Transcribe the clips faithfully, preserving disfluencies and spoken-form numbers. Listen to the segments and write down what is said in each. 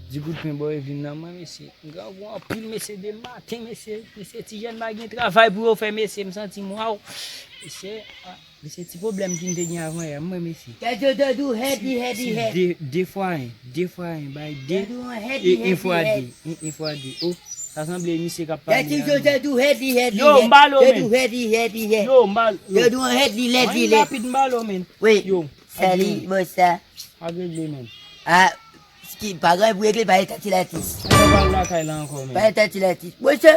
Di kout pen bò Evin nan, mwen, mesye. M grangou anpil, mesye, de maten, mesye. Mesye, ti jèn pa gen travay pou yo fè, mesye. M santi m, waw. Mesye, ah, mesye, ti pwoblèm ki m te gen avan yè, mwen, mesye. Tèt yo te dou, hèdi, hèdi, hèdi. De, de fwa en, de fwa en, bay de. Tèt yo an hèdi, e, en fwa de, en, en fwa de. Oh, sa sanble misye k ap pale la, non. Tèt yo te dou, hèdi, hèdi, hèdi. Yo, m ba l, men. Te dou, hèdi, hèdi, hèdi. Yo, m ba l, yo. Te dou an hèdi, lèdi, lèdi. Mwen rapid, m ba l, men. Wi. Yo, sali, bon, sa. Pa regle, men. Ah, Ki pa gen pou regle, pa eta ti latis. Mwen pa al lakay la ankò, men. Pa eta ti latis. Mwen se.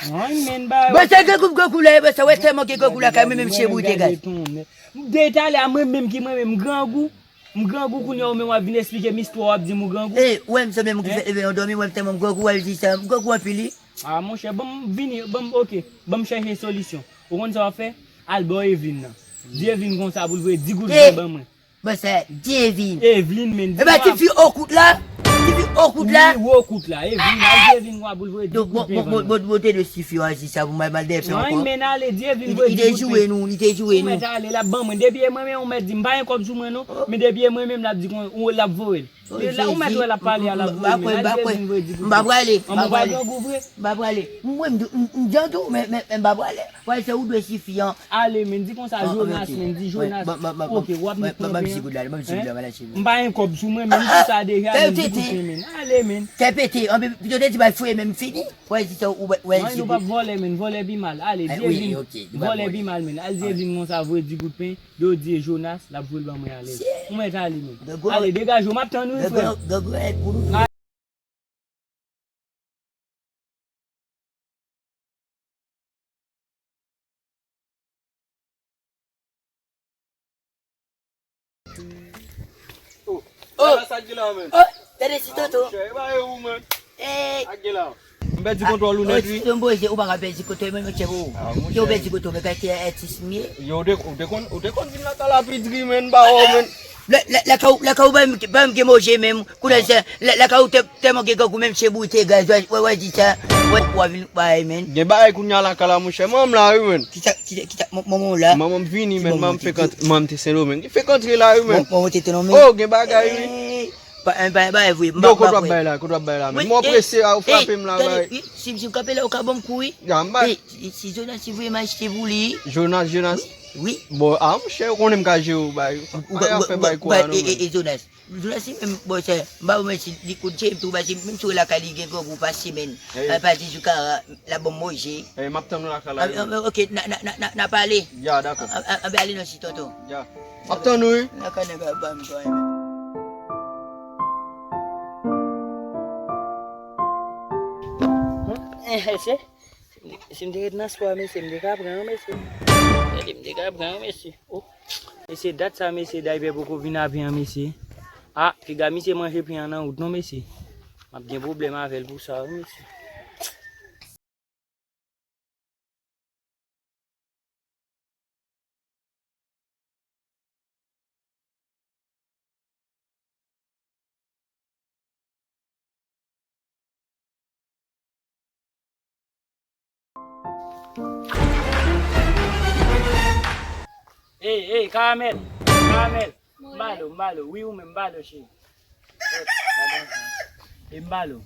Mwen, men, ba. Mwen se gen goup gangou la, mwen se wè tèlman gen gangou lakay mwen menm chebou te gaz. M de talè a mwen menm ki mwen menm grangou. M grangou kounye a ou menm w ap vin esplike m istwa w ap di m ou grangou. E, ou wè m se menm ki fè leve yon dòmi, ou wè m tèlman m grangou, w al di sa, m grangou anpil wi. A, monchè, ban m vini, ban m, oke, ban m chèche solisyon. Ou konn sa w ap fè? Al bò Evin nan. Di Evin konsa pou l voye di goud zen ban mwen. Bon, sa, di Evin. Evlin, men, di. Eba, ti fi o kout la. Ti fi o kout la. Wi, o kout la. Evlin, al di Evin konsa pou l voye di kout zen ban mwen. Donk, bon, bon, bon, bon, bon, te de ti fi yo aji sa pou mal, mal de fè ankò. Mwen, men, ale, di Evin voye di kout zen. Li te joure nou, li te joure nou. Ou mèt ale, l ap ban mwen. Depi e mwen menm, ou mèt di m pa gen kòb sou mwen, non. Men depi e mwen menm, l ap di kon, ou, l ap voye l. Ou mèt wè l ap pale a, l ap voye l, men al di Evin voye di kout zen. M pa prale, m pa prale. M pa pral grangou vre. M pa prale. Mwen, m, m, m di an tou, men, men, men m pa prale. Wè, se ou dwe sifi an. Ale, men, di konsa, Jonas, men, di Jonas. Oke, w ap met mwen byen. M pa gen kòb sou mwen, men, m di sa deja, men, di kout zen, men. Ale, men. Kè pete, anben, pito te di bay fouye, men m fini. Wè, di sa, ou wè, wè, di. Mwen, nou p ap vòlè, men, vòlè pi mal. Ale, di Evin, vòlè pi mal, men. Al di Evin konsa, voye di kout zen. Dodie Jonas, l ap voye l ban mwen ale. Ou mèt ale, men. Ale, degaje w, m ap tann ou, frè. Oh, oh, sa k gen la, men? Oh, tande si tonton. Monchè, e ba e ou, men. Hey. Sa k gen la? M pèdi kontwòl ou nèt, wi. Ti Dombo, se ou pa ka pèdi kontwòl mwen, monchè, ou. Ke ou pèdi kontwòl mwen, kay te atis m ye. Yo, ou te, ou te konn, ou te konn vin lakay la pi dri, men, ba ou, men. Lè, lè, lè ka ou, lè ka ou ba m, ba m gen manje menm, kounye a, lè, lè ka ou te, tèlman gen grangou menm chebou te gaz, wè, wè, wè, di sa, wè, w a vin bay, men. Gen bagay kounye a lakay la, monchè, manman m la, wi, men. Kisa, kisa, kisa, manman w la? Manman m vini, men, manman m fèk antre, manman m te Sendomeng. Li fèk antre la, wi, men. Manman w te Sendomeng? Oh, gen bagay, wi. Pa, pa, pa, vre, m pa, m pa kwè. Yo, kote w ap bay la, kote w ap bay la, men. Mwen prese a, ou frape m la, bay. Wi, si, si m kanpe la, ou ka ban m kou, wi. Ya, m bay. Wi, si, si Jonas, si voye m achte pou li. Jonas, Jonas? Wi. Bon, a, monchè, ou konnen m ka jere w, bay. Ou ka fè bay kou a, non, men. E, e, Jonas. Jonas, si menm, bon, se, m pa wè si li kout je m tou, paske menm si w lakay li gen grangou pa semèn. Pa di jou ka, l ap ban m manje. E, m ap tann ou lakay la, wi. Oke, n a, n a, n a, n a, n a pale. Ya, dakò. Anben ale nan si tonton. Ya. M ap tann ou, wi. Lakay nèg la ban m twa, men. Eh, eh, se, si m te ret nan spò a, mesye, m te ka pran, wi, mesye. Gade, m te ka pran, wi, mesye. Oh. Mesye, dat sa, mesye, dayipè poko vin avè an, mesye. Ah, piga misye manje pen an nan wout, non, mesye. M ap gen pwoblèm avè l pou sa, wi, mesye. Ey, ey, Karamèl, Karamèl. M ba l ou, m ba l ou. Wi, ou menm, m ba l ou, cheri. E m ba l ou.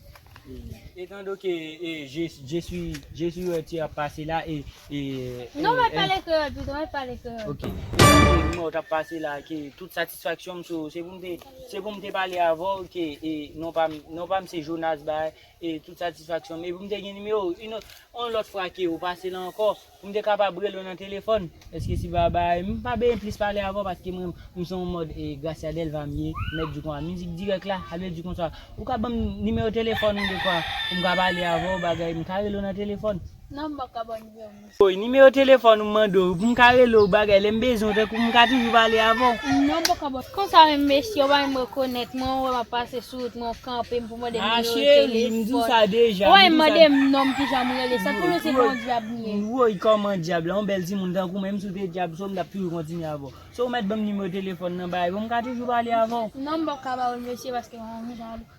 E, etan donke, e, je, je suis, je suis, euh, tu ap pase la, e, e, non, mwen pale kreyòl pito, mwen pale kreyòl. Ok. Etan donke, mwen t ap pase la, ke tout satisfaksyon m sou, se pou m te, se pou m te pale avè w, ke, e, non pa m, non pa m se Jonas, bay, e, tout satisfaksyon m. E pou m te gen nimewo w, yon lòt fwa ke ou pase la ankò, pou m te kapab rele w nan telefòn. Èske si ba, ba, m pa bezwen plis pale avè w paske mwen, m se yon mòd, e, Gracia Delva m ye, mèt di konsa, mizik dirèk la, sa vle di konsa, ou ka ban m nimewo telefòn ou dekwa, pou m ka pale avè w, bagay, m ka rele w nan telefòn. Non, m pa ka ba w nimewo m. Oy, nimewo telefòn ou m mande w, pou m ka rele w, bagay, lè m bezwen w, tankou m ka toujou pale avè w. Non, m pa ka ba w. Konsa menm, mesye, ou pa menm rekonèt mwen, ou wè m ap pase sou wout mwen, ou kanpe m pou mande m nimewo telefòn. A, cheri, m di w sa deja. Ou wè, mande m non m, kijan m rele. Sa pou nou se bon dyab m ye. Woy, kòman dyab la? Yon bèl timoun tankou mwen, m si w te dyab, so m t ap toujou kontinye avè w. So ou mèt ban m nimewo telefòn nan, bay, pou m ka toujou pale avè w. Non, m p ap ka ba w l, mesye, paske manman m jalou.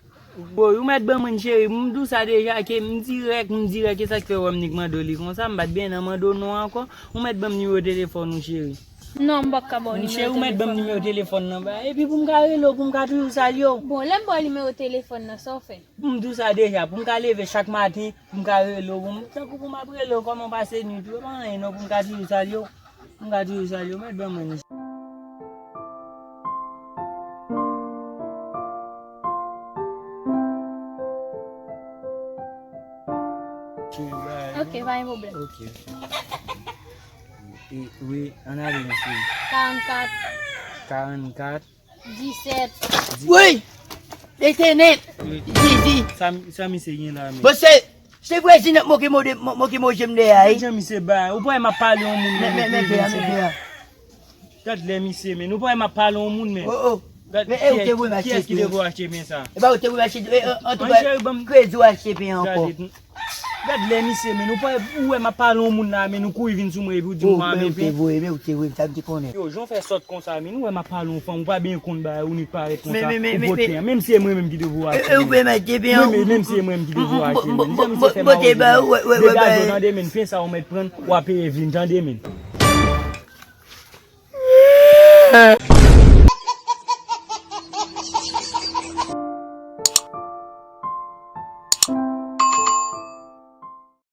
Woy, ou mèt ban mwen l, cheri, m di w sa deja, ke m dirèk, m dirèk, e sa k fè w wè m nik mande w li konsa, m pa t byen nan mande w non ankò. Ou mèt ban m nimewo telefòn ou, cheri. Non, m p ap ka ba w nimewo telefòn nan. Cheri, ou mèt ban m nimewo telefòn nan, ba. Epi pou m ka rele w, pou m ka toujou salye w. Bon, lè m ba w nimewo telefòn nan, sa w fè? Pou m di w sa deja, pou m ka leve chak maten, pou m ka rele w, pou m, tankou pou m ap rele w, kòman w pase nwit ou, e pa anyen non, pou m ka toujou salye w. Pou m ka toujou salye w, mèt ban mwen li. Ok, pa gen pwoblèm. Ok. E, wi, ann ale, mesye. Karannkat. Karannkat. Disèt. Woy! Etènèt! Wi. Zizi! Sa, sa misye gen la, men? Bon, se, se vwazin ap moke mo de, mo-, moke mo je m de a, wi. Gad jan misye bay. Ou pa wè m ap pale yon moun, men, men, men, men, men, men. Gad lè misye, men. Ou pa wè m ap pale yon moun, men. Oh, oh. Gad, men, e, ou te voye m achte tou. Kiyès ki te voye achte pen sa? E pa ou te voye m achte tou. E, an, an tou ka, kredi w achte pen an ankò. Gad lè misye, men. Ou pa, ou wè m ap pale yon moun la, men ou kouri vin sou mwen epi ou di m pa renmen pen. Ou te voye, men ou te voye m, sa m te konnen. Yo, jan w fè sòt konsa, men. Ou wè m ap pale yon fanm, ou pa byen konn bagay, ou nik parèt konsa, ou pot pen an. Menm si e mwen menm ki te voye achte, men. Ou voye m achte pen an ankò. Menm si e mwen menm ki te voye achte, men. Jan misye fè m ap di, degaj ou tande, men. Pen sa ou mèt pran, w ap peye vin, tande, men.